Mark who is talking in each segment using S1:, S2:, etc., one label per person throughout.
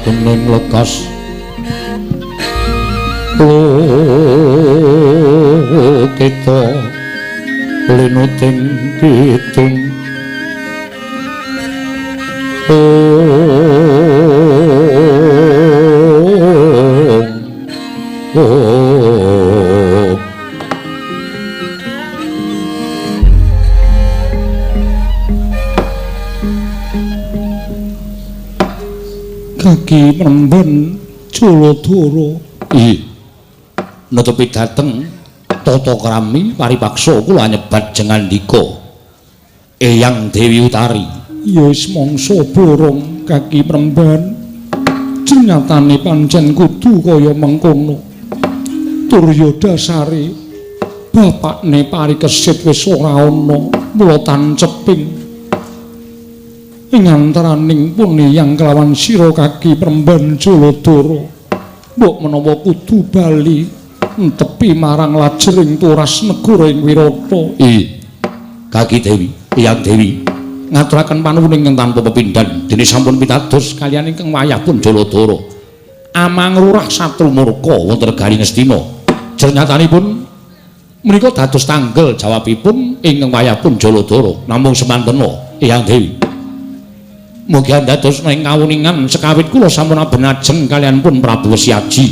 S1: dening lekas kita linuting kidung. Kaki Premban Jaladara. Ih, nutupi dhateng tata krami paripaksa kula nyebat jengandika Eyang Dewi Utari. Ya wis mangsa borong Kaki Premban. Nyatane pancen kudu kaya mengkono. Tur ya dasare bapakne Parikesit wis ora ana, mula tanceping ing antaraning puniyang kelawan sira Kaki Premban Jaladara. Mbok menawa kudu bali entepi marang lajering turas negara ing Wirata. Ih, Kaki Dewi, Eyang Dewi, ngaturaken panuwun ingkang tanpa pepindhan dene sampun pitados kaliyan ingkang wayah pun Jaladara amangrurah satru murka wonten negari Ngastina. Jernyatanipun menika dados tanggel jawabipun ingkang wayah pun Jaladara. Namung semantena Eyang Dewi, mugi dados ing kawuningan sekawit kula sampun abenajeng kaliyan pun Prabu Wesyaji,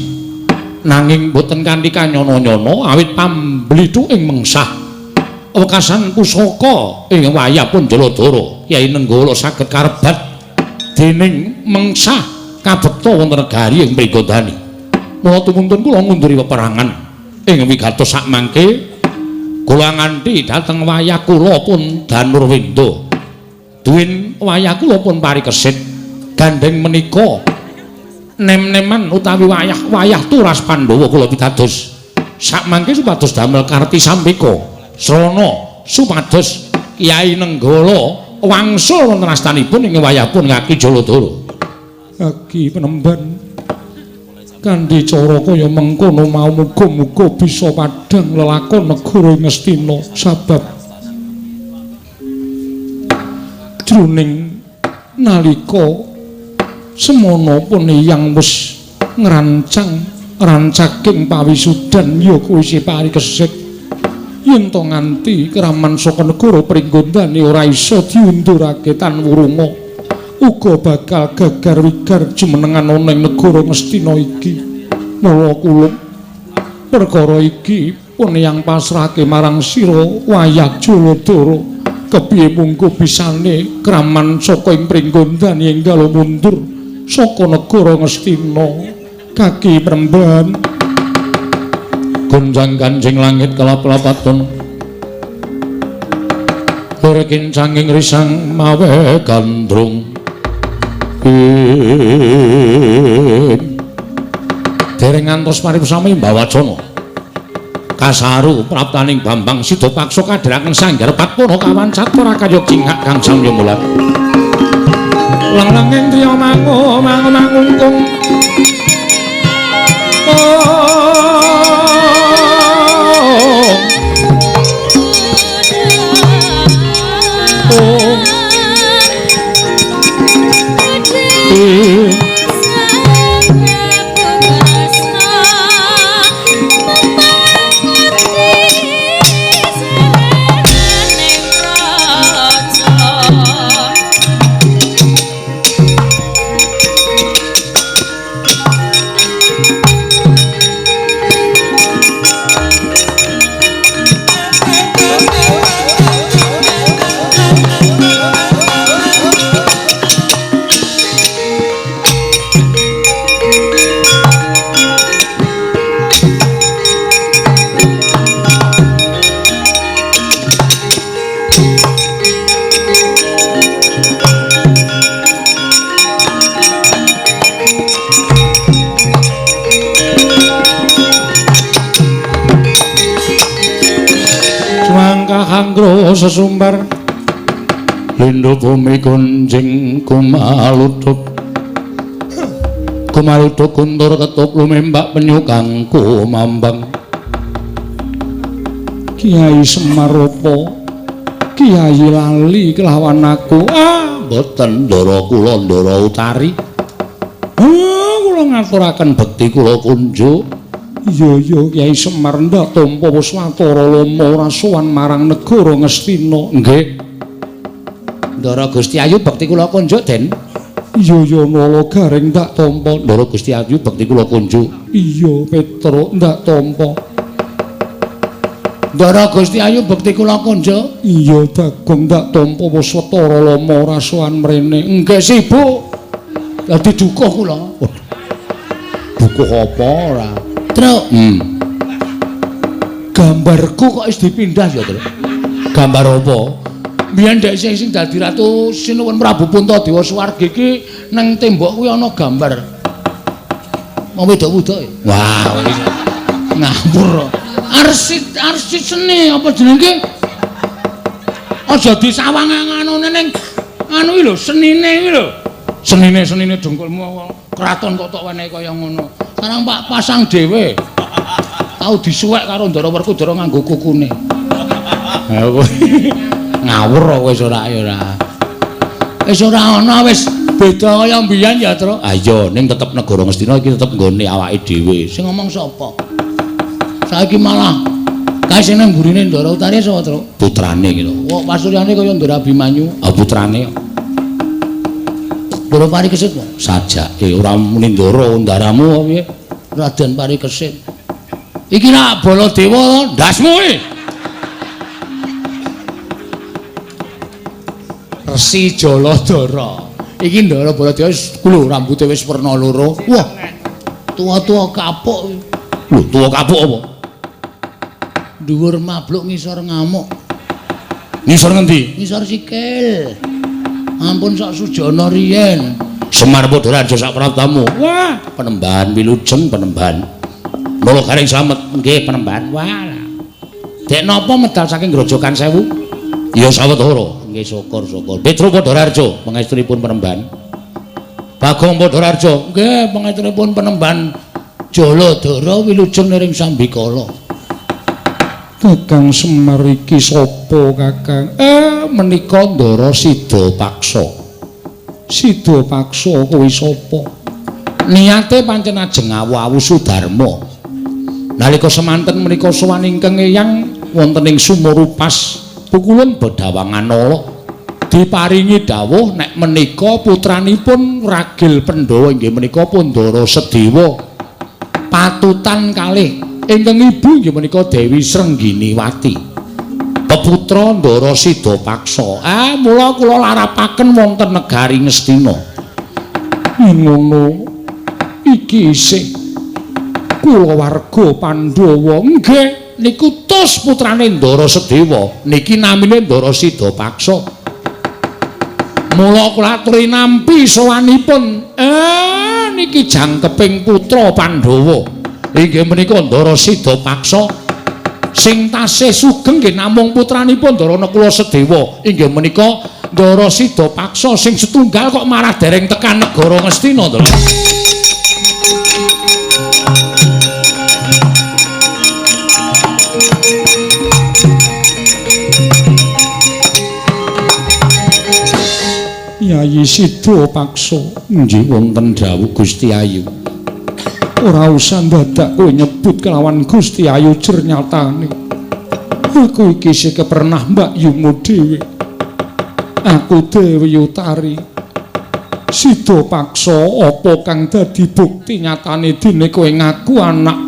S1: nanging boten kanthi kanyono-nyono awit pamblithu ing mengsah wekasan pusaka ing wayah pun Jaladara Kyai Nenggala saged karebat dening mengsah kabekta wonten negari ing Pringgondani. Mula tumuntun kula ngunduri peperangan ing wigatos sakmangke kula nganti dhateng wayah kula pun Danurwenda. Duwin wayah kula pun Parikesit gandeng menika nem-neman utawi wayah-wayah turas Pandhawa kula pitados sakmangke supados damel karti sampika srana supados Kyai Nenggala wangsul wonten astanipun ing wayah pun Kaki Jaladara. Kaki Penemban, kanthi cara kaya mengkono mau muga-muga bisa padhang lelakon negara Ngastina, sabab jroning nalika semono pun yang wis ngrancang rancaking pawisudan ya kuwi si Parikesit. Yen to nganti kraman saka negara Pringgondani ora iso diundurake tan wurunga, uga bakal gagar wigar jumenengan ana ing negara Ngastina iki. Mula kula perkara iki pun yang pasrahke marang sira wayah Jaladara. Kepiye munggo bisane kraman saka ing Pringgondani enggal mundur saka negara Ngastina. Kaki Premban, gonjang ganjing langit kelap-lapaton lore kincanging risang mawe gandrung. Dereng ngantos paripsami mbawacana kasaru praptaning Bambang Sidapaksa kadheraken sanggar Patpana kawan catur kaya cingak kang samya mulat. Lang-langing triya mangu mangu mangungkung. Hanggro sesumbar lindhu bumi gunjing kumaluduk kumaluduk guntur ketup lumembak penyu kang kumambang. Kiai Semaropo, Kiai lali kelawan aku. Ah, mboten ndara kula ndara Utari. Kula ngaturaken bekti kula kunjuk. Iya iya Kyai Semar ndak tampa wis watara lama ora sowan marang negara Ngastina. Nggih. Ndara Gusti Ayu bekti kula kunjuk, Den. Iya iya Nala Gareng ndak tampa. Ndara Gusti Ayu bekti kula kunjuk. Iya Petruk ndak tampa. Ndara Gusti Ayu bekti kula kunjuk. Iya Bagong ndak tampa wis watara lama ora sowan mrene. Nggih sibuk. Dadi dukuh kula. Dukuh apa ora? Truk. Gambarku kok wis dipindah ya, Truk. Gambar apa? Biyen ndek sing dadi ratu Sinuwun Prabu Puntadewa Suwargi iki nang tembok kuwi ana gambar. Wong wedok-wedok. Wah, ngawur. Arsit arsit seni apa jenenge? Aja disawang anune ning anu iki lho, senine iki lho. Senine dengkulmu kraton kok tok wenehi kaya ngono. Sekarang Pak pasang dhewe. Tau disuwek karo Ndara Werkudara nganggo kukune. Ha ngawur wis ora ya ora. Wis ora ana wis beda kaya mbiyen ya, Truk. Ha iya, ning tetep negara Ngastina iki tetep nggone awake dhewe. Sing ngomong sapa? Saiki malah kae sing nang mburine Ndara Utari sapa, Truk? Putrane iki lho. Kok pasuryane kaya Ndara Abimanyu? Ha putrane. Ndara Parikesit kok. Sajake ora muni Ndara ndaramu apa piye? Raden Parikesit. Iki nak Baladewa ndasmu iki. Resi Jaladara. Iki Ndara Baladewa lho rambute wis werna loro. Wah. Tuwa-tuwa kapuk. Lho, tuwa kapuk apa? Dhuwur mabluk ngisor ngamuk. Ngisor ngendi? Ngisor sikil. Ampun sok sujana riyen. Semar Padaraja sak praptamu. Wah, penembahan wilujeng penembahan. Nala Gareng slamet. Nggih, penembahan. Wah. Dek napa medal saking Grojogan Sewu? Ya sawetara. Nggih, syukur-syukur. Petro Padaraja pangestunipun penembahan. Bagong Padaraja, nggih pangestunipun penembahan Jaladara wilujeng niring sambikala. Kakang Semar iki sapa, Kakang? Menika Ndara Sidapaksa. Sidapaksa kuwi sapa? Niate pancen ajeng awu-awu Sudarma. Nalika semanten menika sowan ingkang eyang wonten ing Sumur Upas pukulun Bedawangan Nala diparingi dawuh nek menika putranipun Ragil Pandhawa inggih menika Pundara Sedewa patutan kalih ingkang ibu inggih menika Dewi Srengginiwati peputra Ndara Sidapaksa. Mula kula larapaken wonten negari Ngastina. Ngono iki isih kulawarga Pandhawa. Nggih, niku tos putrane Ndara Sedewa niki namine Ndara Sidapaksa. Mula kula aturi nampi sowanipun niki jangkeping putra Pandhawa inggih menika Ndara Sidapaksa sing tasih sugeng nggih namung putranipun Ndara Nakula Sedewa inggih menika Ndara Sidapaksa sing setunggal kok marah dereng tekan negara Ngastina to. Yayi Sidapaksa nggih wonten dawuh Gusti Ayu. Ora usah dadak kowe nyebut kelawan Gusti Ayu jer nyatane. Aku iki sing pernah mbakyumu dhewe. Aku Dewi Utari. Sidapaksa apa kang dadi bukti nyatane dene kowe ngaku anak?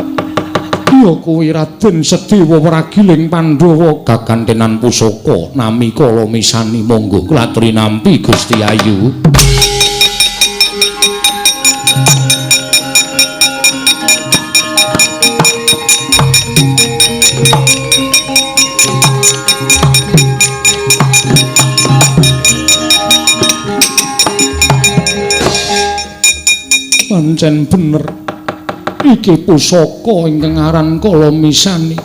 S1: Ya kuwi Raden Sedewa Wragiling Pandhawa gagantenan pusaka nami kala misani. Monggo kula aturi nampi Gusti Ayu. Pancen bener iki pusaka ingkang aran kala misani.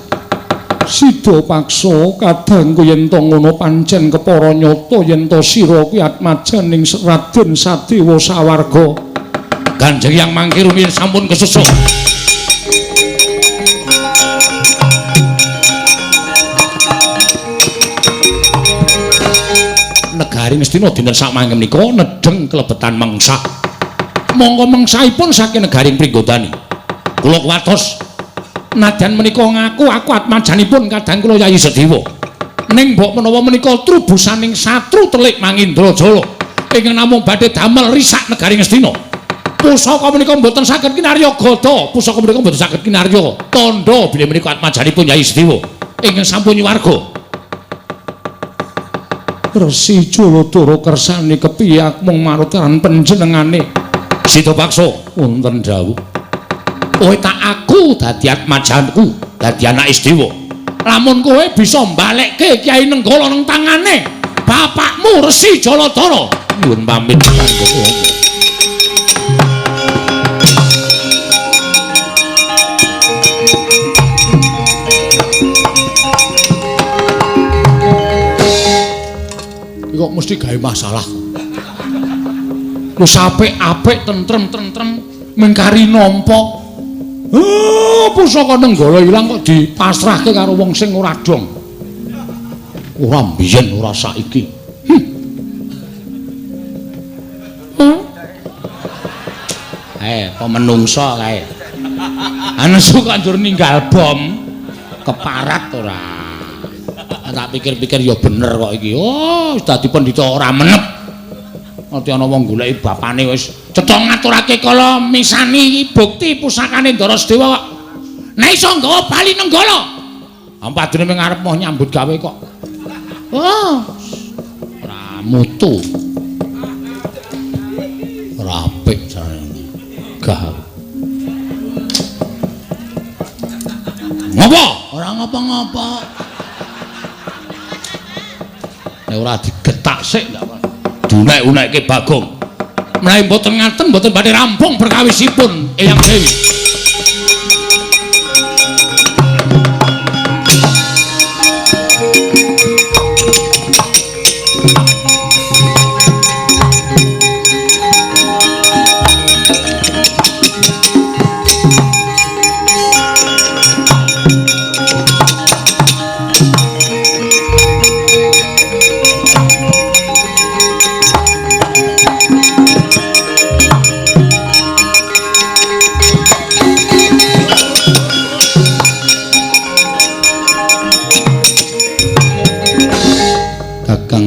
S1: Sidapaksa kadangku yen to ngono pancen kepara nyata yen to sira kuwi atmajaning Raden Sadewa sawarga. Kanjeng Yang mangke rumiyin sampun kesusu. Negari Ngastina dinten sak mangke menika nedheng klebetan mangsa. Mongko mengsaipun saking negaring Pringgondani. Kula kuwatos nadyan menika ngaku aku atmajanipun kadang kula Yayi Sedewa. Ning mbok menawa menika trubusaning satru telik Mangindrajala ingkang namung badhe damel risak negaring Ngastina. Pusaka menika mboten saged kinarya gada, pusaka menika mboten saged kinarya tandha bilih menika atmajanipun Yayi Sedewa ingkang sampun nyuwarga. Resi Jaladara kersane kepiye mung manut karan panjenengane Sidapaksa wonten dawuh. Kowe tak aku dadi atmajanku, dadi anak Isdewa. Lamun kowe bisa mbalekke Kyai Nenggala nang tangane bapakmu Resi Jaladara, nyuwun pamit kanggo. Kok mesti gawe masalah. Wis apik-apik tentrem-tentrem mengkari nampa. Pusaka Nenggala ilang kok dipasrahke karo wong sing ora dong. Ora mbiyen ora saiki. Pemenungsa kae. Anesu kok njur ninggal bom keparat ora. Tak pikir-pikir ya bener kok iki. Oh, wis dadi pendhita ora menep. Ngerti ana wong goleki bapane wis cetha ngaturake kala misani iki bukti pusakane Ndara Sedewa kok. Nek iso nggawa bali Nenggala. Ampadune mung arep moh nyambut gawe kok. Oh, ora mutu. Ora apik jarene. Gah. Ngopo? Ora ngopo-ngopo. Nek ora digetak sik ndak apa. Dunek-unekke Bagong. Menawi mboten ngaten mboten badhe rampung perkawisipun Eyang Dewi.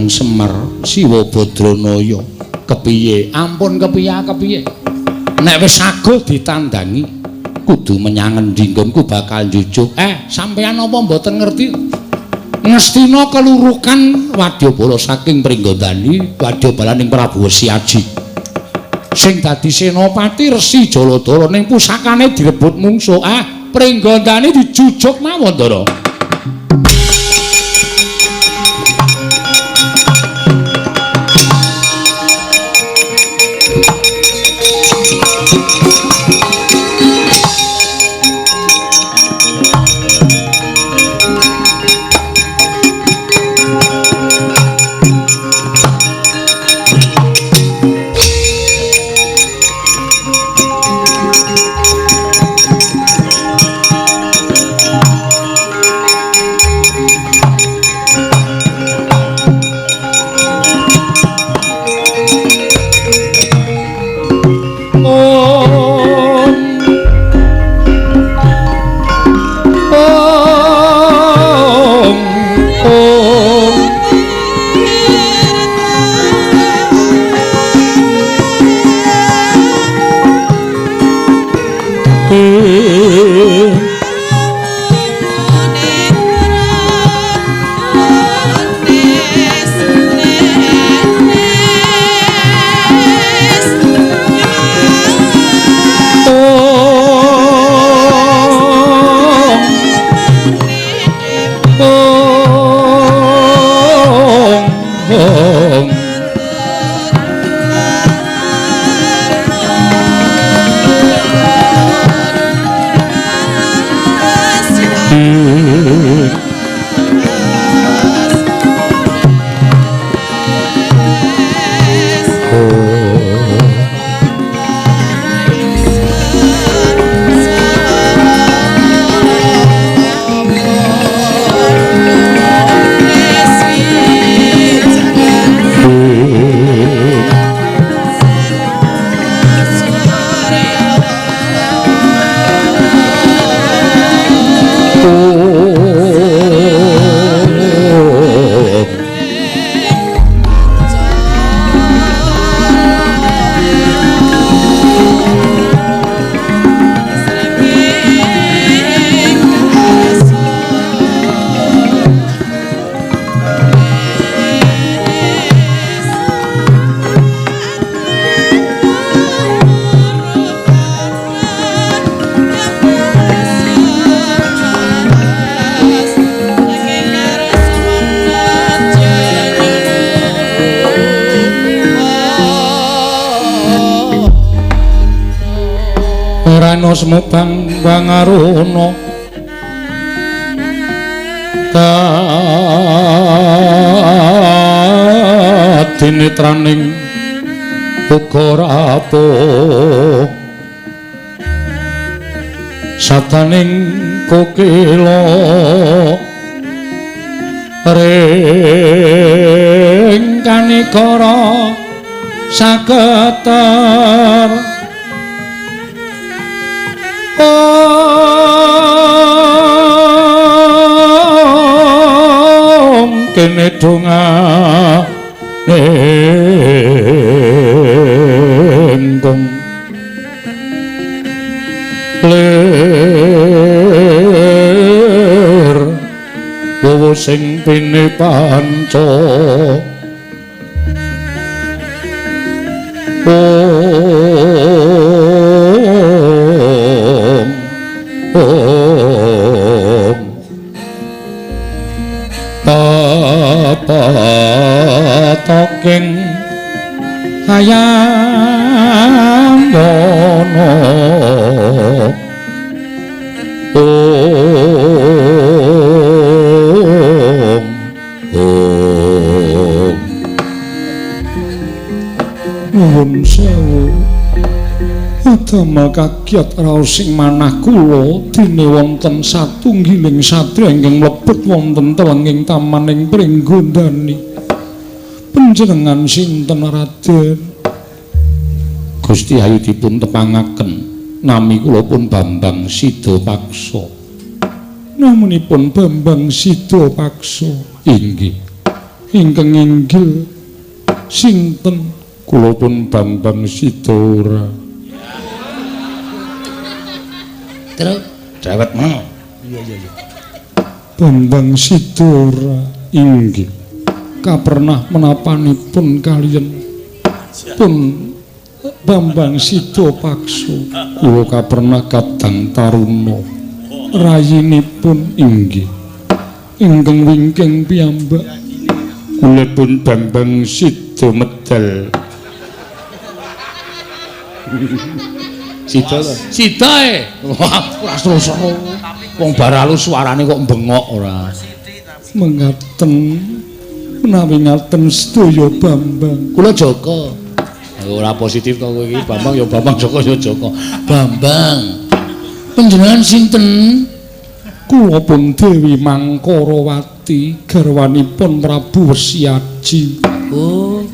S1: Semar Siwa Badranaya kepiye? Ampun kepiye kepiye. Nek wis aguh ditandangi kudu menyang endi nggonku bakal njujuk. Sampeyan apa mboten ngerti? Ngastina kelurukan wadyabala saking Pringgondani wadyabalaning Prabu Wesi Aji. Sing dadi senopati Resi Jaladara ning pusakane direbut mungsuh. Pringgondani dijujuk mawon, Ndara. Tirtana Semubang Wangaruna kadinetraning uga rapuh sadaning kokila ring kanikara saketer om kene dongane kong lir wowo sing pine panca om om papatoking hayam wono om om nuwun sewu adamel kagiat raos ing manah kula dene wonten satunggiling satriya ingkang mlebet wonten telenging tamaning Pringgondani. Panjenengan sinten Raden? Gusti Ayu dipun tepangaken nami kula pun Bambang Sidapaksa. Namunipun Bambang Sidapaksa inggih. Ingkang inggil sinten? Kula pun Bambang Sidora.
S2: Terus
S1: dewek mau.
S2: Iya iya iya.
S1: Bambang Sidora inggih. Kapernah menapanipun kaliyan pun Bambang Sidapaksa. Kula kapernah kadang taruna rayinipun inggih. Ingkang wingking piyambak kula pun Bambang Sidamedal.
S2: Sida to. Sida e.
S1: Wah, ora seru-seru. Wong baralu suarane kok bengok ora. Mengaten menawi ngaten sedaya Bambang.
S2: Kula Joko. Ora positif to kowe iki. Bambang ya Bambang, Joko ya Joko. Bambang. Panjenengan sinten?
S1: Kula pun Dewi Mangkarawati, garwanipun Prabu Wesiaji.
S2: Oh,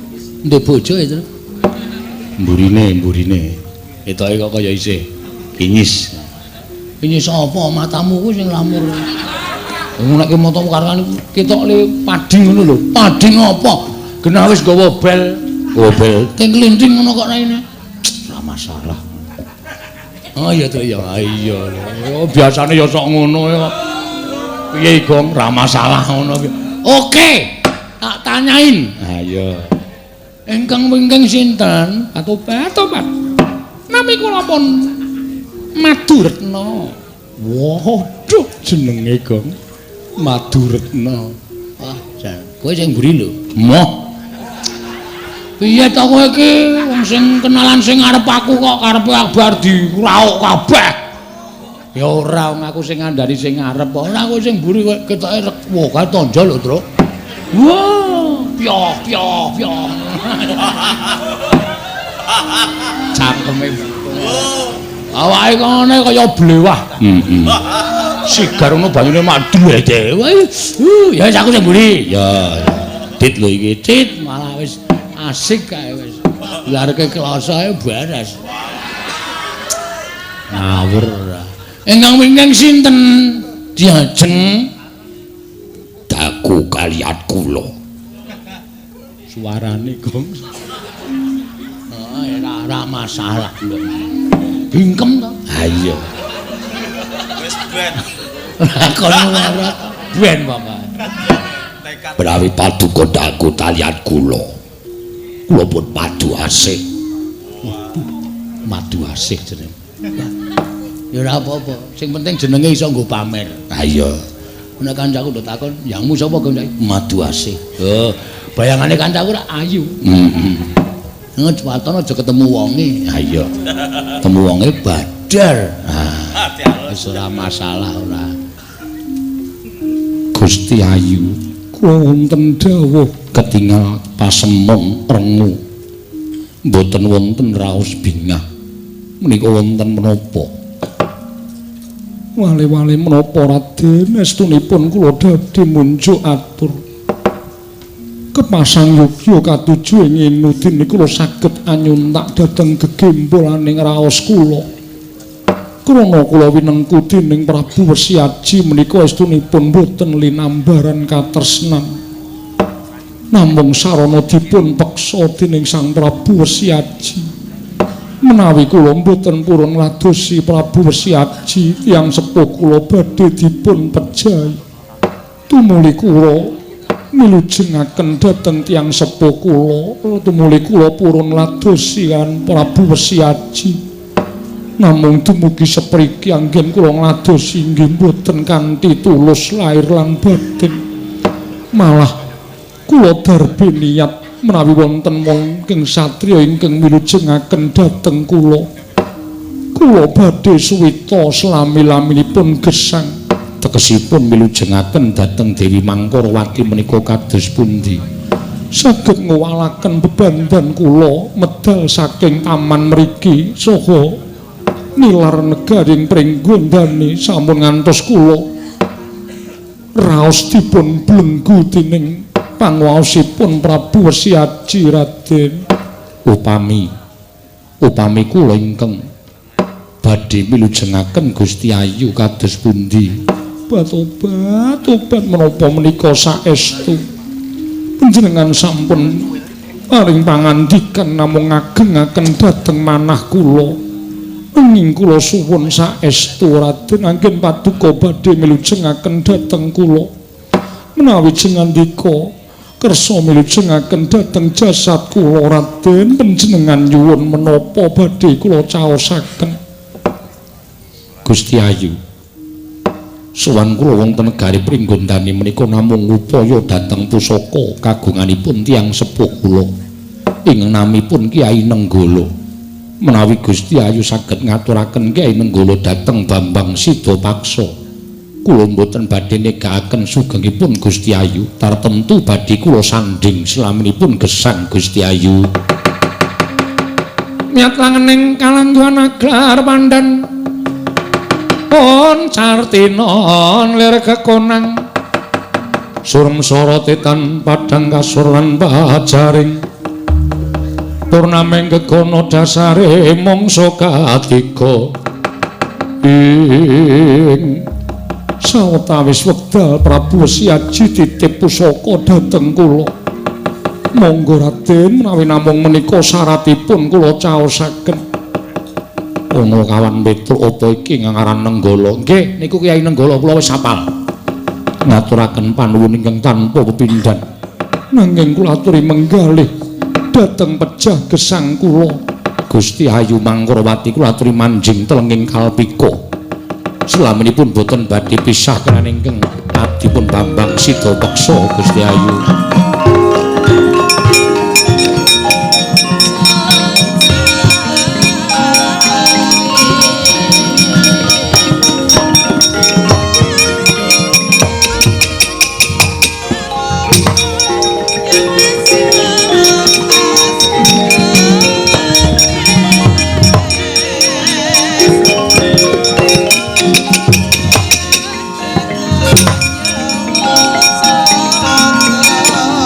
S2: ndek bojo e, Tru.
S1: Mburine, mburine.
S2: Ketoke kok kaya isih kinyis. Kinyis apa matamu kuwi sing lamur.
S1: Wong nek matamu karuan ketok le pading ngono lho. Pading apa? Genah wis gawa bel. Gawa bel ting klinting ngono kok raine. Ora masalah. Oh iya to ya. Iya. Oh biasane ya sok ngono ya. Piye Gong? Ora masalah ngono.
S2: Oke. Tak tanyain.
S1: Ha iya.
S2: Ingkang wingking sinten? Atobat-tobat. Nami kula pun Maduretna.
S1: Waduh jenenge Gong. Maduretna.
S2: Wah, jan. Kowe sing mburi lho.
S1: Moh.
S2: Piye to kowe iki? Wong sing kenalan sing arep aku kok karepe bar dirauk kabeh. Ya ora wong aku sing ngandani sing arep. Ora aku sing mburi kowe ketoke wah kae tonjol lho, Truk. Wah, pyoh pyoh pyoh. Cangkeme. Awake ngene kaya blewah.
S1: Heeh.
S2: Sigar ngono banyune mak dhewe. Ya wis aku sing mburi.
S1: Ya.
S2: Dit lho iki, dit malah wis asik kae wis. Lareke klosoe beres. Ngawur ora. Ingkang wingking sinten? Diajeng
S1: daku kaliyan kula. Suarane Gong.
S2: Oh, ora masalah lho. Bingkem to?
S1: Ha iya.
S3: Wis ben.
S2: Kono ora ben pokoke.
S1: Brawi paduka daku kaliyan kula. Kula pun madu asih.
S2: Waduh, madu asih jenenge. Ya ora apa-apa, sing penting jenenge iso nggo pamer.
S1: Ha iya.
S2: Nek kancaku nduk takon, "Yangmu sapa, Gong?" Madu asih. Oh, bayangane kancaku ora ayu.
S1: Heeh.
S2: Waton aja ketemu wonge.
S1: Ha iya. Ketemu wonge
S2: Der. Ah, wis ora masalah ora.
S1: Gusti Ayu, kula wonten dawuh ketingal pasemon rengu. Mboten wonten raos bingah. Menika wonten menapa? Wale-wale menapa Raden estunipun kula dadi munjuk atur. Kepasang yogya katuju ing inudin kula saged anyuntak dhateng gegembolaning raos kula. Krana kula winengku dening Prabu Wesiaji menika estunipun boten linambaran katresnan. Namung sarana dipun peksa dening Sang Prabu Wesiaji. Menawi kula mboten purun ngladosi Prabu Wesiaji, tiyang sepuh kula badhe dipun pejahi. Tumuli kula milujengaken dhateng tiyang sepuh kula, tumuli kula purun ngladosi kan Prabu Wesiaji. Namung dumugi sepriki anggen kula ngladosi nggih mboten kanthi tulus lair lan batin. Malah kula darbe niat menawi wonten mongking satriya ingkang milujengaken dhateng kula, kula badhe suwita selami-laminipun gesang. Tegesipun milujengaken dhateng Dewi Mangkorawati menika kados pundi? Saged ngowalaken bebandan kula medal saking taman mriki saha nilar negaring pringgondani sampun ngantos kula raos dipun blenggu dening panguwaosipun Prabu Wesiaji Raden. Upami kula ingkang badhe milujengaken Gusti Ayu kados pundi? Obat-obat menapa menika saestu panjenengan sampun paring pangandikan namung ngagengaken dhateng manah kula. Nanging kula suwun saestu Raden anggen paduka badhe milujengaken dhateng kula. Menawi jengandika kersa milujengaken dhateng jasad kula Raden, panjenengan nyuwun menapa badhe kula caosaken. Gusti Ayu, sowan kula wonten negari Pringgondani menika namung upaya dhateng pusaka kagunganipun tiyang sepuh kula ing namipun Kyai Nenggala. Menawi Gusti Ayu saged ngaturaken Kyai Nenggala dhateng Bambang Sidapaksa, kula mboten badhe negakaken sugengipun Gusti Ayu, tartemtu badhe kula sandhing selaminipun gesang Gusti Ayu.
S2: Miat langening kalangguhan aglar pandan pun cartinon lir kekonang
S1: surem sorotetan padang kasur lan pajaring purnaming gegono dasare mangsa katiga ing sawetawis wekdal Prabu Wesiaji titip pusaka dhateng kula. Monggo Raden menawi namung menika syaratipun kula caosaken. Ana kawan Petruk apa iki ngaran Nenggala? Nggih, niku Kyai Nenggala kula wis hafal. Ngaturaken panuwun ingkang tanpa pepindhan. Nanging kula aturi menggalih dhateng pejah gesang kula. Gusti Ayu Mangkorawati kula aturi manjing telenging kalpika. Selaminipun boten badhe pisah kaliyan ingkang adipun Bambang Sidapaksa Gusti Ayu.
S4: Oh,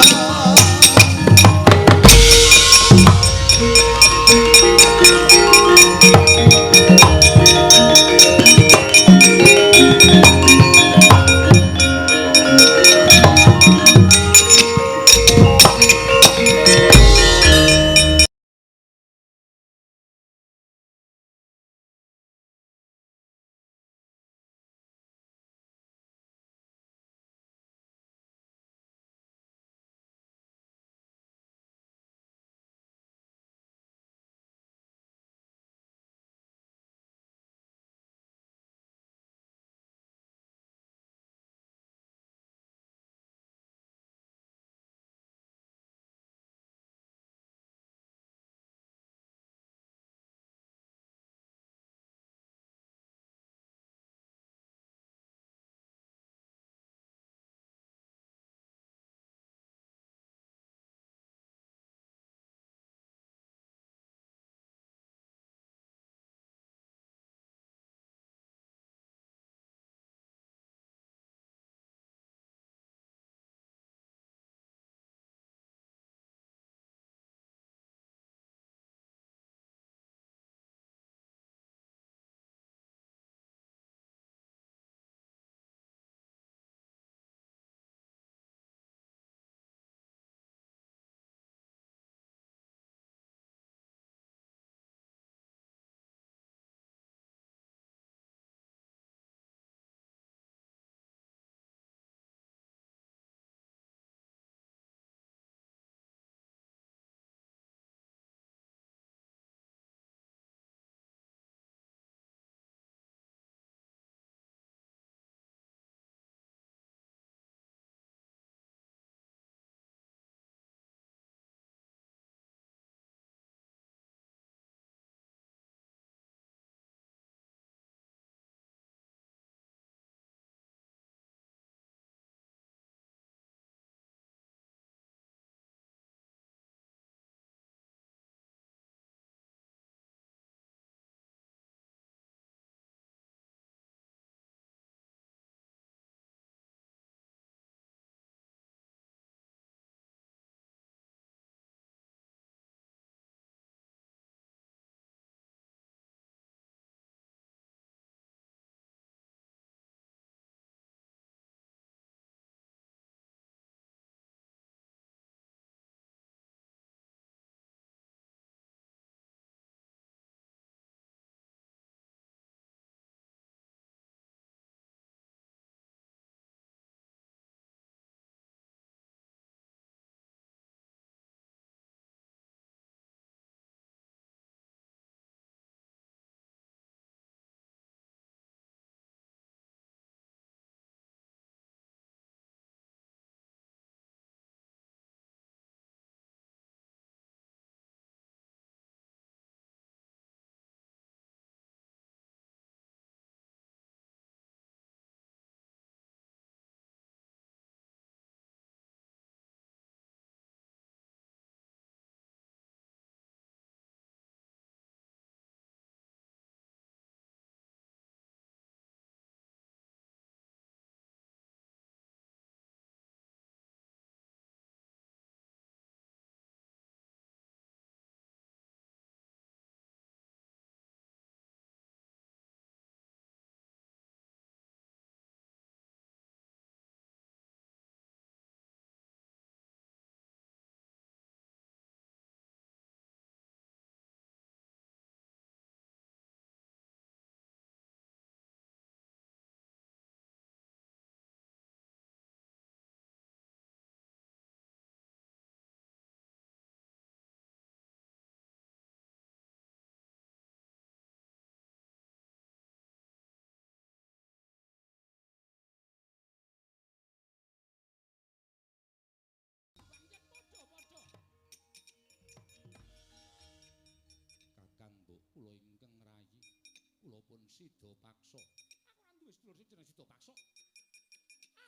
S2: Sidapaksa. Aku ora duwe sedulur sing jeneng Sidapaksa.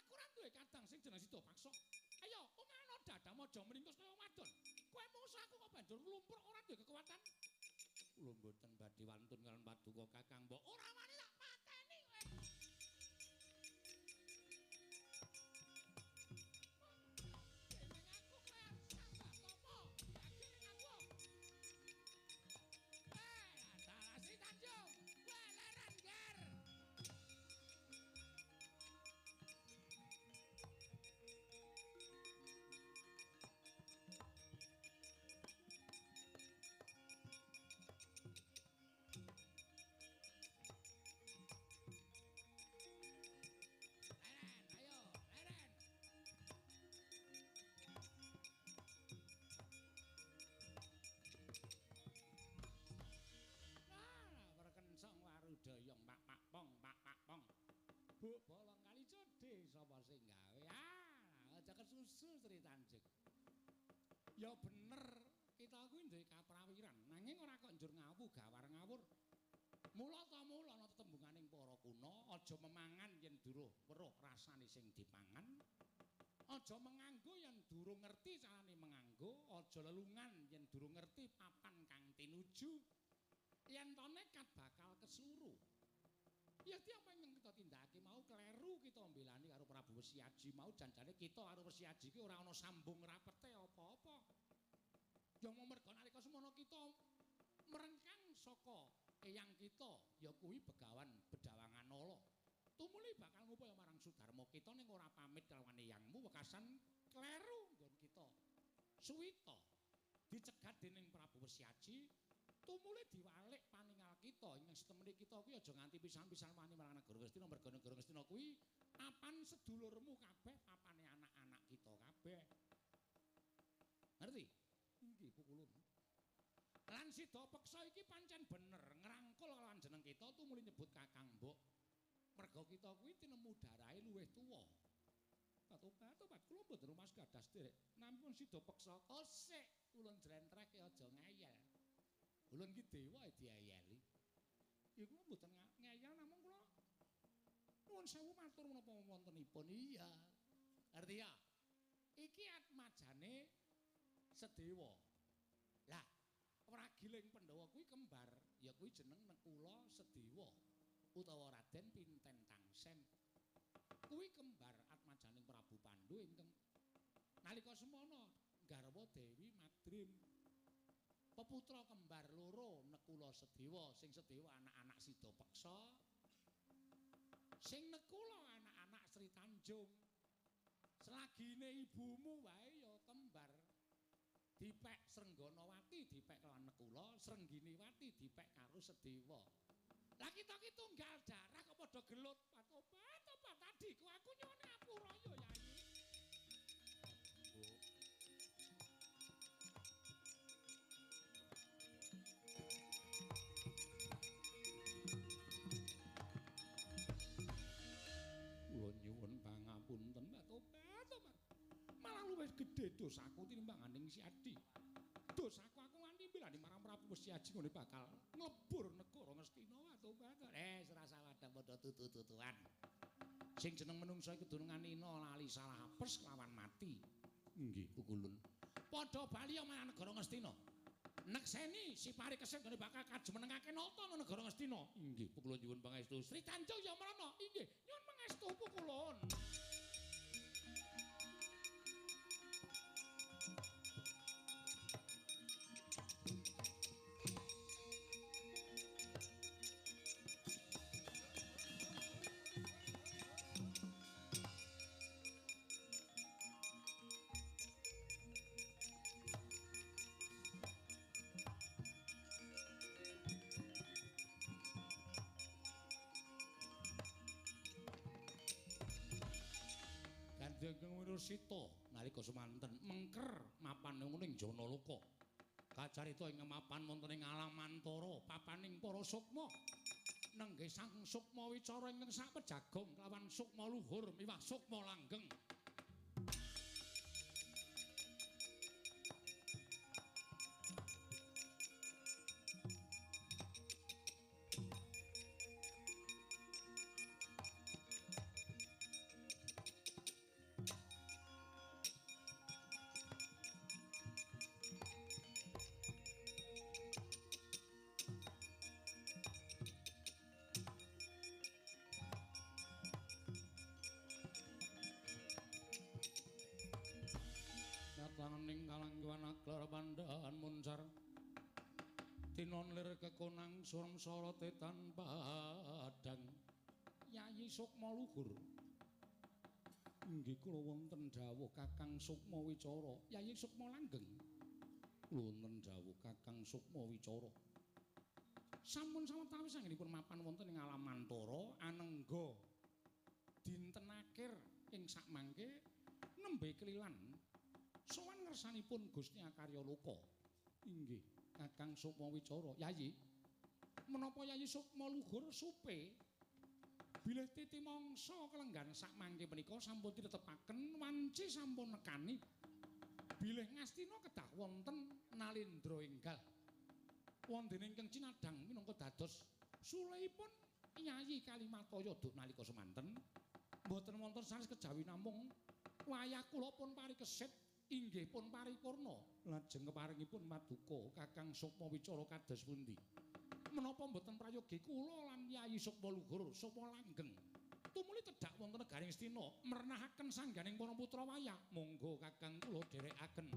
S2: Aku ora duwe kadang sing jeneng Sidapaksa. Ayo, ungano dadamu aja mringkus kaya wadon. Kowe mungsuh aku kok banjur mlumpruk ora duwe kekuatan. Kula mboten badhe wantun kaliyan paduka Kakang Mbok. Ora wani tak pateni kowe. Dening aku kowe sambat apa? Yakin aku. Dalah Sri Tanjung, kowe leren ger. Leren, ayo, leren. Nah, perkensong warudayong pak pak pong pak pak pong. Bu bolong kali codhe sapa sing gawe? Ah, aja kesusu Sri Tanjung. Ya bener, kita kuwi duwe kaprawiran, nanging ora kok njur ngawu gawar ngawur. Mula ta mula ana tetembunganing para kuna, aja memangan yen durung weruh rasane sing dipangan. Aja menganggo yen durung ngerti carane menganggo, aja lelungan yen durung ngerti papan kang tinuju. Yen to nekat bakal kesuru. Ya apa yang kita tindakake mau kleru kita mbelani karo Prabu Wesiaji mau janjane kita karo Wesiaji ki ora ana sambung rapete apa-apa. Ya merga nalika semono kita merengkang saka eyang kita ya kuwi Begawan Bedawangan Nala. Tumuli bakal ngupaya marang Sudarma kita ning ora pamit kelawan eyangmu wekasan kleru nggon kita. Suwita dicegat dening Prabu Wesiaji. Tumuli diwalik paningal kita ing setemene kita kuwi aja nganti pisan-pisan wani marang negara Ngastina merga negara Ngastina kuwi papan sedulurmu kabeh, papane anak-anak kita kabeh. Ngerti? Nggih, pukulun. Lan Sidapaksa iki pancen bener ngrangkul kalawan jeneng kita tumuli nyebut Kakang Mbok. Merga kita kuwi tinemu darahe luwih tuwa. Tobat kula mboten rumas gadah sederek. Nampun Sidapaksa kosek kula njlentrehke aja ngeyel. Ulun ki dewa diayeli. Ya kula mboten ngeyel namung kula nuwun sewu matur menapa wontenipun. Iya. Ngerti ya? Iki atmajane Sedewa. Lah, wragiling Pandhawa kuwi kembar, ya kuwi jeneng Nekula Sedewa utawa Raden Pinten Tangsen. Kuwi kembar atmajaning Prabu Pandu ingkang nalika semono garwa Dewi Madrim. Peputra kembar loro Nekula Sedewa, sing Sedewa anak-anak Sidapaksa, sing Nekula anak-anak Sri Tanjung. Selagine ibumu wae ya kembar. Dipek Srengganawati dipek kelawan Nekula, Srengginewati dipek karo Sedewa. Lah kita ki tunggal darah kok padha gelut. Tobat adikku aku nyuwun ngapura ya Yai. Kula nyuwun pangapunten, Mbak Tobat, Tobat. Malah luwih gedhe dosaku tinimbanganing si Adi. Dosaku aku nganti mbelani marang Prabu Wesiaji ngene bakal nglebur negara Ngastina, Mbak Tobat. Serasa wadang padha tutu-tutuan. Sing jeneng menungsa iku kudu nganina lali salah apes lawan mati. Nggih, pukulun. Padha bali marang negara Ngastina. Nekseni si Parikesit ngene bakal kajumenengake nata negara Ngastina. Inggih, pukulun nyuwun pangestu. Sri Tanjung ya mrana. Inggih, nyuwun pangestu pukulun. Kanjeng Wirasita nalika semanten mengker mapan ing Janaloka. Kacarita ing mapan wonten ing Alamantara, papaning para sukma. Nenggih sang sukma wicara ingkang sakpejagong kelawan sukma luhur miwah sukma langgeng.
S1: langgan aklar pandhan muncar tinon lir kekonang surem sorote tanpa padang. Yayi Sukma Luhur inggih kula wonten dawuh Kakang Sukma Wicara. Yayi Sukma Langgeng kula wonten dawuh Kakang Sukma Wicara. Sampun sawetawis anggenipun mapan wonten ing alam Mantara anengga dinten akhir ing sakmangke nembe kelilan sowan ngersanipun Gusti Akarya Loka. Inggih Kakang Sukma Wicara. Yayi, menapa Yayi Sukma Luhur supe bilih titi mangsa kelenggan sakmangke menika sampun ditetepaken wanci sampun nekani bilih Ngastina kedah wonten Nalendra enggal wonten ingkang cinadhang minangka dados sulehipun Yayi Kalimataya duk nalika semanten mboten wonten sanes kejawi namung wayah kula pun parikesit inggih pun paripurna. Lajeng keparingipun paduka Kakang Sukma Wicara kados pundi? Menapa mboten prayogi kula lan Yayi Sukma Luhur Sukma Langgeng tumuli tedhak wonten negaring Ngastina mernahaken sangganing para putra wayah? Monggo Kakang kula dherekaken.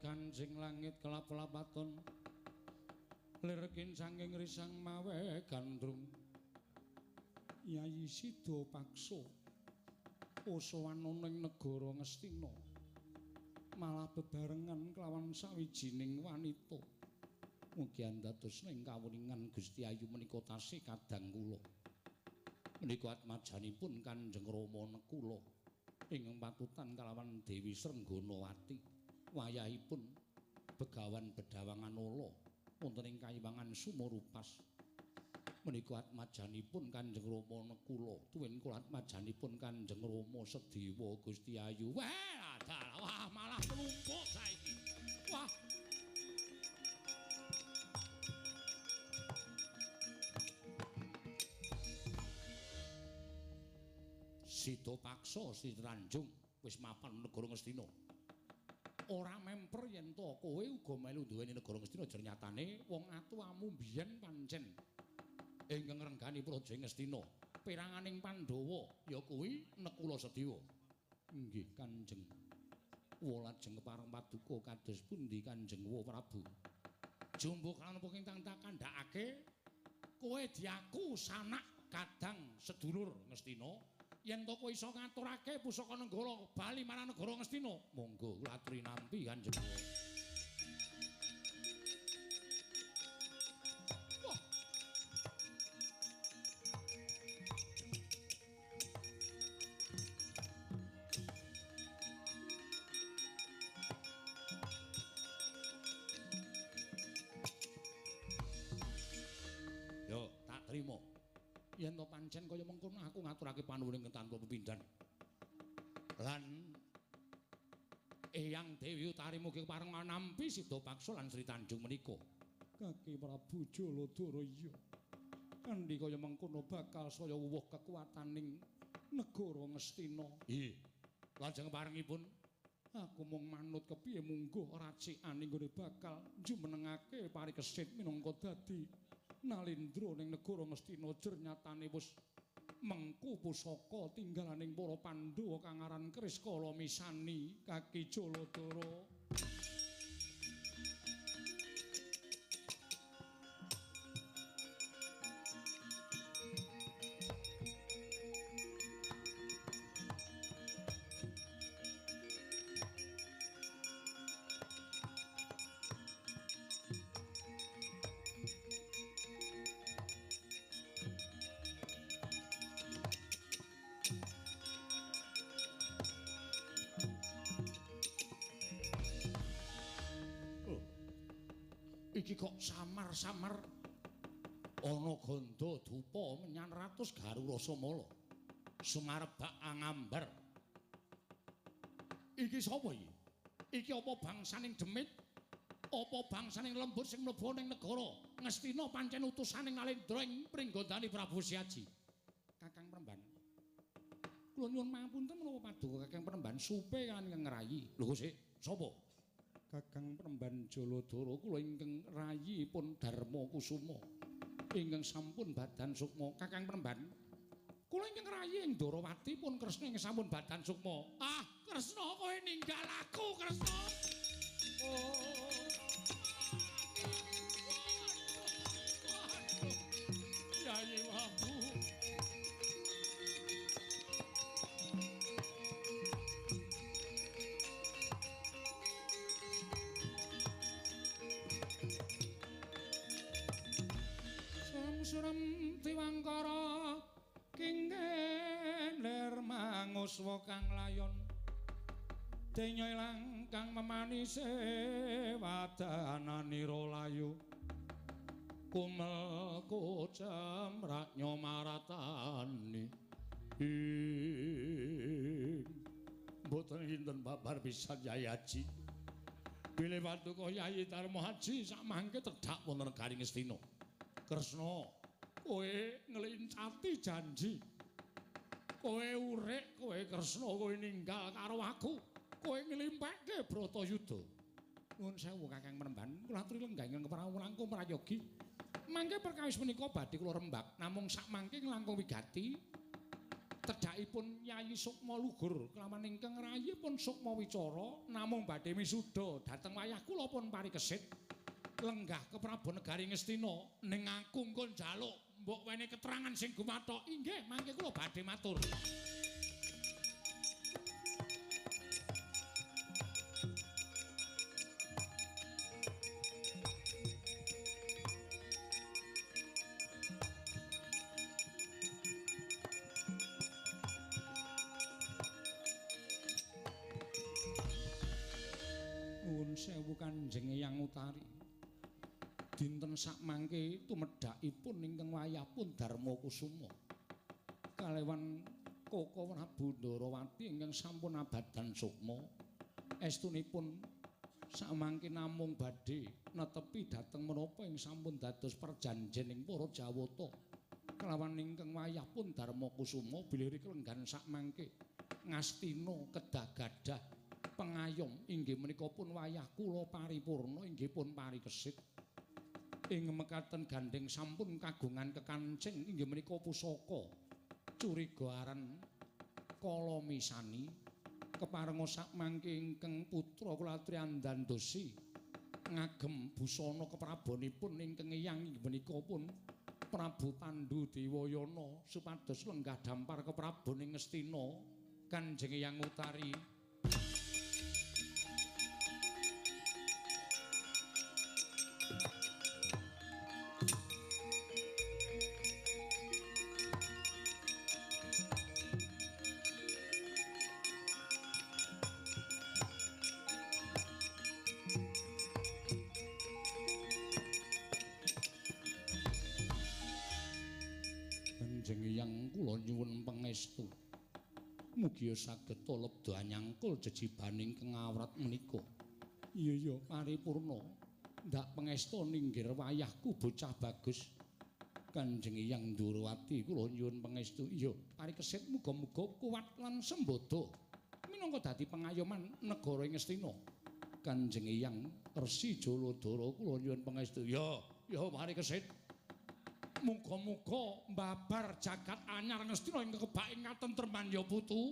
S1: Kanjeng langit kelap-lapaton lir kincanging risang mawe gandrung. Yayi Sida Paksa usawan ning negara Ngastina malah bebarengan kelawan sawijining wanita. Mugi andados ning kawuningan Gusti Ayu menika tasih kadang kula. Menika atmajanipun Kanjeng Rama Nekula ingkang patutan kalawan Dewi Srengganawati. Wayahipun Begawan Bedawangan Ala wonten ing kayiwangan Sumarupas. Menika atmajanipun Kanjeng Rama Nekula tuwin kula atmajanipun Kanjeng Rama Sedewa Gusti Ayu. Wah, wah malah klumpuk saiki. Wah. Sida Paksa Sri Tanjung wis mapan negara Ngastina. Ora memper yen to kowe uga melu duweni negara Ngastina, jer nyatane wong atuwamu biyen pancen ingkang ngrenggani Praja Ngastina. Peranganing Pandhawa ya kuwi Nekula Sedewa. Inggih Kanjeng. Lajeng kepareng paduka kados pundi Kanjeng Wa Prabu? Jumbuh kan apa ingkang tak kandhakake kowe diaku sanak kadang sedulur Ngastina. Yen to kowe iso ngaturake pusaka Nenggala bali marang negara Ngastina, monggo kula aturi nampi Kanjeng. Wah. Yo, tak trimo. Yen to pancen kaya mengkono aku ngaturake panuwun ingkang tanpa pepindhan. Lan Eyang Dewi Utari mugi kepareng nampi Sida Paksa lan Sri Tanjung menika. Kaki Prabu Jaladara iya. Kanthi kaya mengkono bakal saya wuwuh kekuataning negara Ngastina. Nggih. Lajeng parengipun aku mung manut kepiye mungguh racikane nggone bakal jumenengake parikesit minangka dadi Nalendra ning negara Ngastina, jer nyatane wis mengku pusaka tinggalaning para Pandhawa kang aran Keris Kala Misani Kaki Jaladara. Samar-samar ana gandha dupa menyan ratus garurasa mala. Sumarebak angambar. Iki sapa iki? Iki apa bangsaning demit? Apa bangsaning lembut sing mlebu ning negara Ngastina pancen utusaning Nalendra ing pringgondani Prabu Seaji? Kakang Premban. Kula nyuwun pangapunten menapa paduka Kakang Premban supe kan ingkang ngrayi. Lho sik, sapa? Kakang Premban Jaladara kula ingkang rayipun Darma Kusuma ingkang sampun badan sukma. Kakang Premban, kula ingkang rayi ing Ndorowati pun Kresna ingkang sampun badan sukma. Ah, Kresna kowe ninggal aku, Kresna. Oh. Yayi Wabu. Suram tiwangkara kinggen lir manguswa kang layon denya ilang kang memanise wadananira layu kumel kucem raknya maratani ing mboten kinten babar pisan Yai Haji bilih paduka Yai Darma Haji samangke tedhak wonten negari Ngastina. Kresna, kowe ngelincati janji. Kowe urip, kowe Kresna, kowe ninggal karo aku. Kowe nglimpekke Bratayuda. Nuwun sewu Kakang Premban, kula aturi lenggah ingkang keprawu langkung prayogi. Mangke perkawis menika badhe kula rembak, namung sakmangke langkung wigati tedhakipun Yayi Sukma lugur kelawan ingkang rayipun Sukma Wicara namung badhe misuda dhateng wayah kula pun parikesit. Lenggah ke Prabu Negari Ngastina ning aku engko njaluk mbok wene keterangan sing gumathok. Inggih, mangke kula badhe matur. Nuwun sewu Kanjeng Eyang Utari. Dinten sakmangke tumedhakipun ingkang wayahpun Darma Kusuma kalewan Koko Prabu Ndorowati ingkang sampun abadan sukma estunipun sakmangke namung badhe netepi dhateng menapa ing sampun dados perjanjening para Jawata kelawan ingkang wayahpun Darma Kusuma bilih klenggan sakmangke Ngastina kedah gadah pengayom inggih menika pun wayah kula paripurna inggih pun parikesit. Ing mekaten gandeng sampun kagungan kekancing inggih menika pusaka curiga aran kala misani keparenga sakmangke ingkang putra kula aturi andandosi ngagem busana keprabonipun ingkang eyang inggih menika pun Prabu Pandu Dewayana supados lenggah dampar keprabon ing Ngastina. Kanjeng Eyang Utari. Kanjeng Eyang kula nyuwun pangestu. Mugi saged lebda nyangkul jejibaning kang awrat menika. Iya iya paripurna. Ndak pangestu ninggir wayahku bocah bagus. Kanjeng Eyang Ndorowati kula nyuwun pangestu. Iya, parikesit muga-muga kuat lan sembada minangka dadi pengayoman negara Ngastina. Kanjeng Eyang Resi Jaladara kula nyuwun pangestu. Iya, iya parikesit. Muga-muga mbabar jagat anyar Ngastina ing kebak ing katentreman ya putu.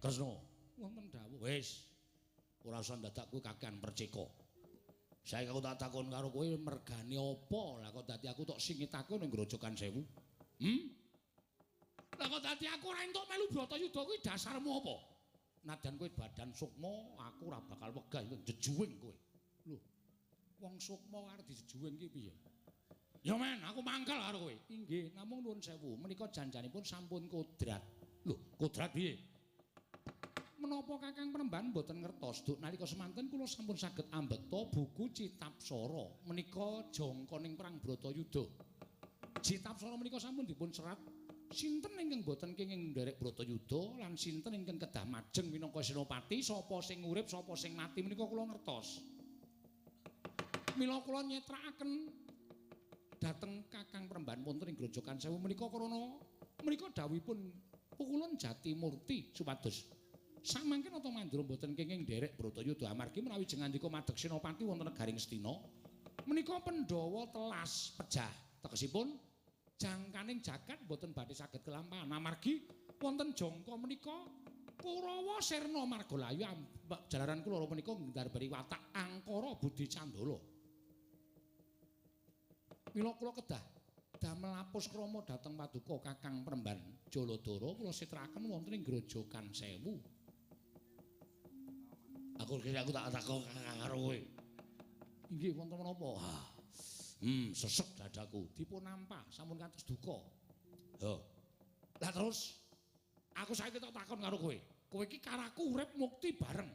S1: Kresna, wonten dawuh. Wis, ora usah dadak kowe kakean percika. Saiki aku tak takon karo kowe mergane apa? Lah kok dadi aku tok singitake ning Grojogan Sewu? Lah kok dadi aku ora entuk melu Bratayuda kuwi dasarmu apa? Nadyan kowe badan sukma, aku ora bakal wegah jejuwing kowe. Lho, Wong sukma arep dijejuwing ki piye? Ya men, aku mangkel karo kowe. Inggih, namung nuwun sewu, menika janjanipun sampun kodrat. Lho, kodrat piye? Menapa Kakang Premban mboten ngertos duk nalika semanten kula sampun saged ambekta buku Citapsara menika jangkaning perang Bratayuda. Citapsara menika sampun dipun serat sinten ingkang boten kenging nderek Bratayuda lan sinten ingkang kedah majeng minangka senopati, sapa sing urip sapa sing mati menika kula ngertos. Mila kula nyetrakaken dhateng Kakang Premban wonten ing Grojogan Sewu menika krana menika dawuhipun Pukulun Jatimurti supados samangke Nata Mandura mboten kenging nderek Bratayuda amargi menawi jengandika madeg senopati wonten negaring Astina menika Pandhawa telas pejah tegesipun jangkaning jagat mboten badhe saged kelampahan amargi wonten jangka menika Kurawa sirna margalayu jalaran kula menika nggarbari watak angkara budi candala. Mila kula kedah damel apus krama dhateng paduka Kakang Premban Jaladara kula sitraken wonten ing Grojogan Sewu. Aku kira aku tak takon karo kowe. Inggih wonten menapa? Sesek dadaku dipun nampa sampun kados duka. Ha. Lah terus aku saiki tak takon karo kowe. Kowe iki karo aku urip mukti bareng.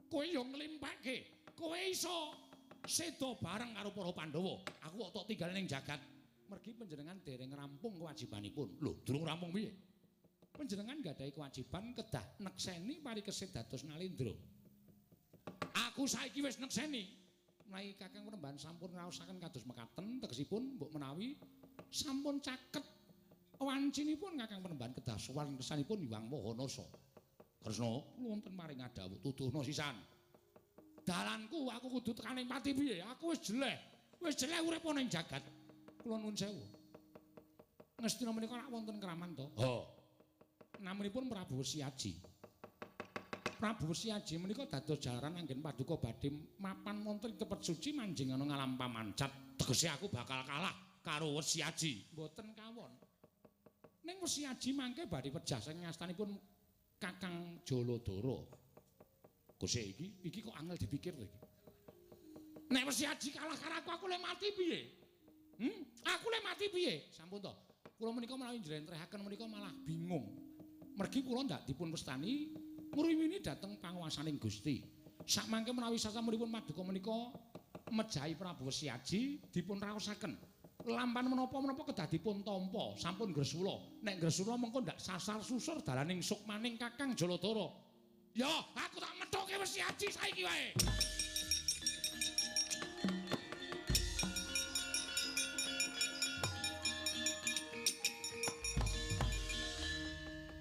S1: Kowe yo nglimpekke. Kowe iso seda bareng karo para Pandhawa. Aku kok tok tinggal ning jagat. Mergi panjenengan dereng rampung kewajibanipun. Lho, durung rampung piye? Panjenengan nggadahi kewajiban kedah nekseni parikesit dados Nalendra. Aku saiki wis nekseni. Menawi Kakang Premban sampun ngraosaken kados mekaten, tegesipun mbok menawi sampun caket wancinipun Kakang Premban kedah sowan kersanipun Hyang Mahanasa. Kresna wonten maring adhawuh tuduhna sisan. Dalanku aku kudu tekaning pati piye? Aku wis jeleh. Wis jeleh urip ana ing jagat. Kula nuwun sewu. Ngastina menika rak wonten kraman to? Ha. Namanipun Prabu Wesiaji. Prabu Wesiaji menika dados jalaran anggen paduka badhe mapan wonten ing tepet suci manjing ana ngalam pamancat. Tegese aku bakal kalah karo Wesiaji. Mboten kawon. Ning Wesiaji mangke badhe pejah sing ngastanipun Kakang Jaladara. Kose iki kok angel dipikir to iki. Nek Wesiaji kalah karo aku, aku le mati piye? Aku le mati piye? Sampun to. Kula menika menawi njlentrehaken menika malah bingung. Mergi kula ndak dipun wastani ngrimini dhateng panguwasaning Gusti. Sakmangke menawi sasampunipun paduka menika mejahi Prabu Wesiaji dipun raosaken. Lampan menapa-menapa kedah dipun tampa. Sampun gresula. Nek gresula mengko ndak sasar susur dalaning sukmaning Kakang Jaladara. Ya, aku tak methuke Wesiaji saiki wae.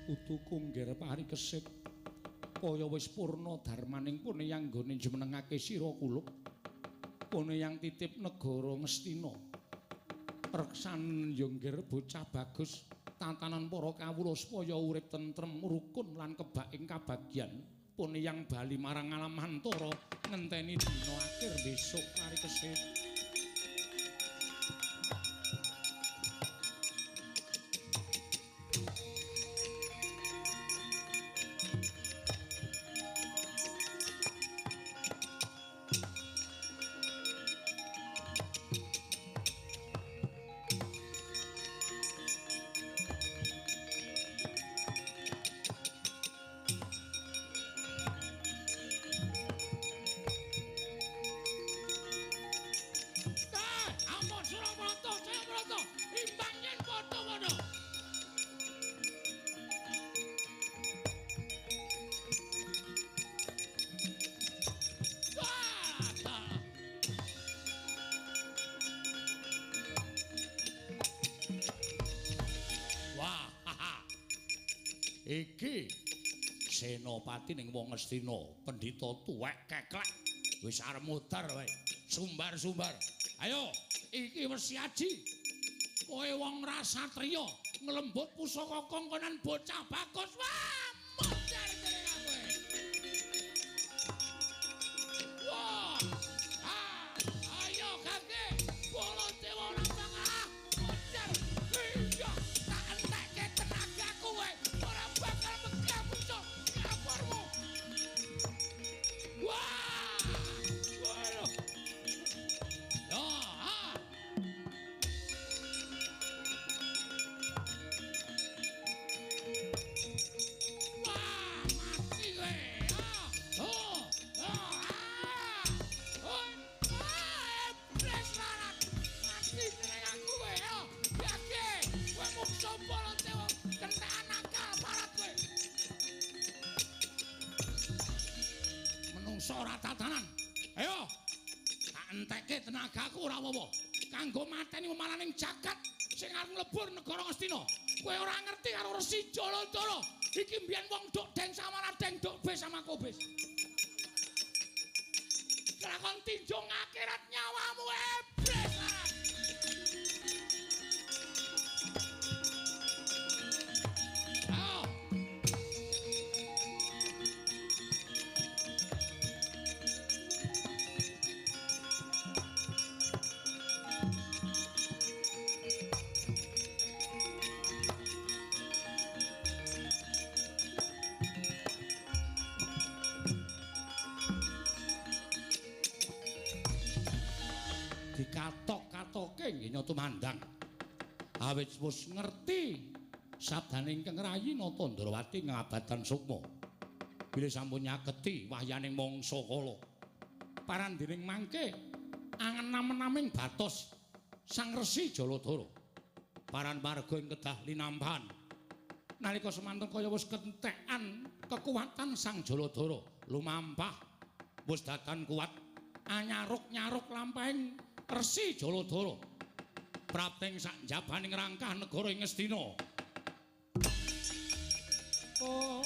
S1: Putu kungger parikesit kaya wis purna darmaning pune yang nggone jumenengake sira kulup pune yang titip negara Ngastina reksan yo ngger bocah bagus tatanan para kawula supaya urip tentrem rukun lan kebak ing kabagyan pune yang bali marang alam hantara ngenteni dina akhir besok parikesit. Iki senopati ning wong Ngastina, pendhita tuwek keklek wis arep mudhar wae. Sumbar-sumbar. Ayo, iki Wesiaji. Kowe wong rasatriya nglembut pusaka kongkonan bocah bagus. Wah, mudhar jenenge kowe. Wah. Ah, ayo kake. Baladewa ora bakal mudhar. Iya, tak entekke tenagaku kowe. Ora bakal megah pucuk ngapormu. Wah! Waduh.
S2: Menungsa ora tatanan. Ayo, tak entekke tenagaku ora apa-apa. Kanggo mateni memalaning jagat sing arep nglebur negara Ngastina. Kowe ora ngerti karo Resi Jaladara. Iki mbiyen wong duk deng sama radeng duk be sama kobis. Kelakon tinjung akhirat nyawamu ebres. Ayo. Dikatok-katoke nggih nyata mandang. Awit wis ngerti sabdane ingkang rayi Nata Ndrawati ngabatan sukma. Bilih sampun nyaketi wahyaning mangsa kala. Parandining mangke angen-amenaming batos Sang Resi Jaladara. Paran warga ing kedah linampahan. Nalika semanten kaya wis kentekan kekuatan Sang Jaladara lumampah wis datan kuat anyaruk-nyaruk lampahing Resi Jaladara prapting sak njabaning rangkah negara ing Ngastina. Oh.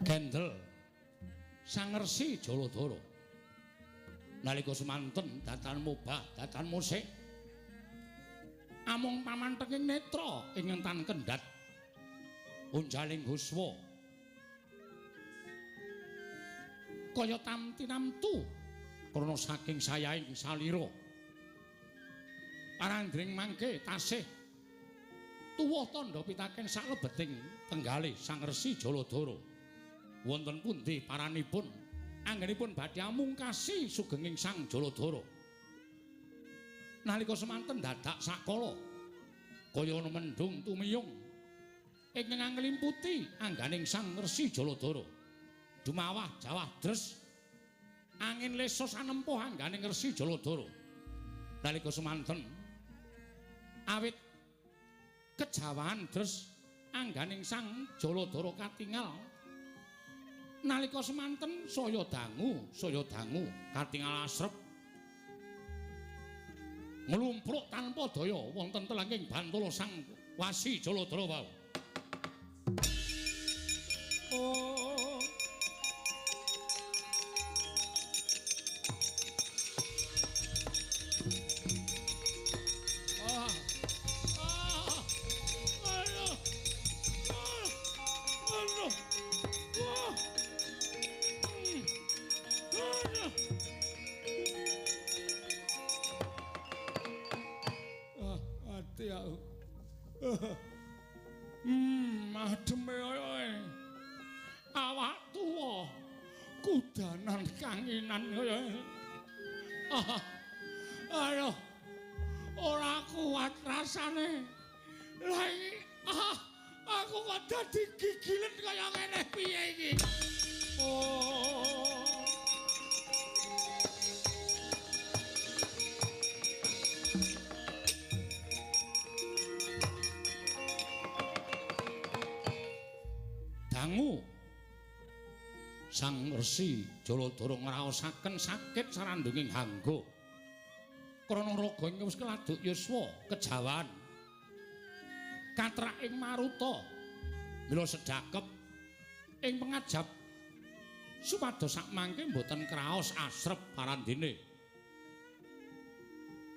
S2: Gendel Sang Resi Jaladara nalika semanten datan mubah datan musik amung pamantenging netra ing ngentan kendhat unjaling huswa kaya tamtinamtu krana saking sayaing salira parandring mangke tasih tuwuh tandha pitaken salebeting tenggale Sang Resi Jaladara. Wonten pundi paranipun anggenipun badhe amungkasi sugenging Sang Jaladara. Nalika semanten dadak sakala kaya ana mendung tumiyung ingkang nglimputi angganing Sang Resi Jaladara. Dumawah jawah dres angin lesus anempuh angganing Resi Jaladara. Nalika semanten awit kejawahan dres angganing Sang Jaladara katingal. Nalika semanten saya dangu katingal asrep nglumpruk tanpa daya wonten telenging bantala Sang Wasi Jaladara wau. Oh. Ah. Ah. Aduh. Aduh. Wah. Ah, ati aku. Ademe kaya awak tuwa kudanan kanginan kaya. Ah, aduh. Ora kuat rasane. Lah iki aku kok dadi gigilen kaya ngene piye iki? Oh. Dangu Sang Resi Jaladara ngraosaken sakit sarandunging hangga. Krana raga ing wis keladuk yuswa kejawan. Katraking maruta mila sedhakep ing pengajap supados sakmangke mboten kraos asrep parandene.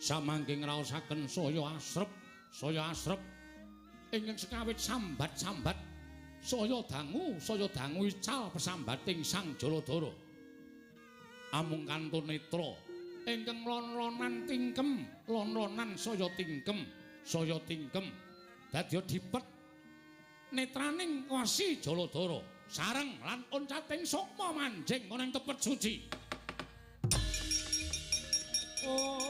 S2: Samangke ngraosaken saya asrep ingkang sekawit sambat-sambat saya dangu ical pesambating Sang Jaladara. Amung kantun netra ingkang lon-lonan tingkem, lon-lonan saya tingkem dadi dipet netraning Wasi Jaladara sareng lan oncating sukma manjing ana ing tepet suci. Oh.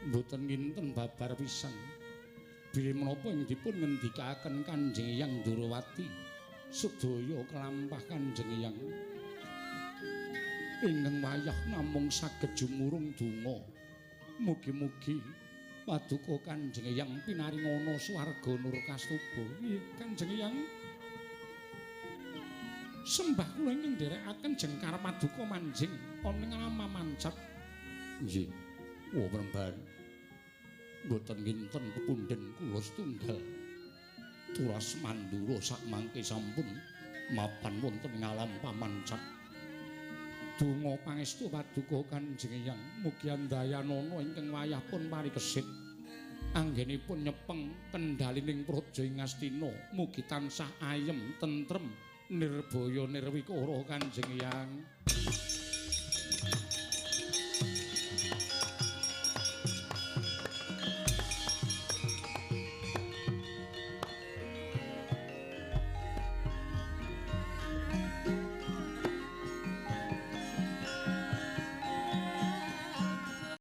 S2: Mboten nginten babar pisan. Bilih menapa ing dipun ngendikaken Kanjeng Hyang Ndorowati sedaya kelampah Kanjeng Hyang. Ingkang wayah namung saged jumurung donga. Mugi-mugi paduka Kanjeng Hyang pinaringana swarga nur kastuba. Nggih, Kanjeng Hyang. Sembah kula ingkang nderekaken jengkar paduka manjing wonten ing alam mamancat. Nggih. Wah, Premban. Mboten nginten pepundhen kula setunggal. Turas mandura sakmangke sampun mapan wonten ing alam pamancat. Donga pangestu paduka Kanjeng Hyang mugi andayanana ingkang wayah pun parikesit. Anggenipun nyepeng kendhalining praja ing Ngastina mugi tansah ayem tentrem nirbaya nirwikara Kanjeng Hyang.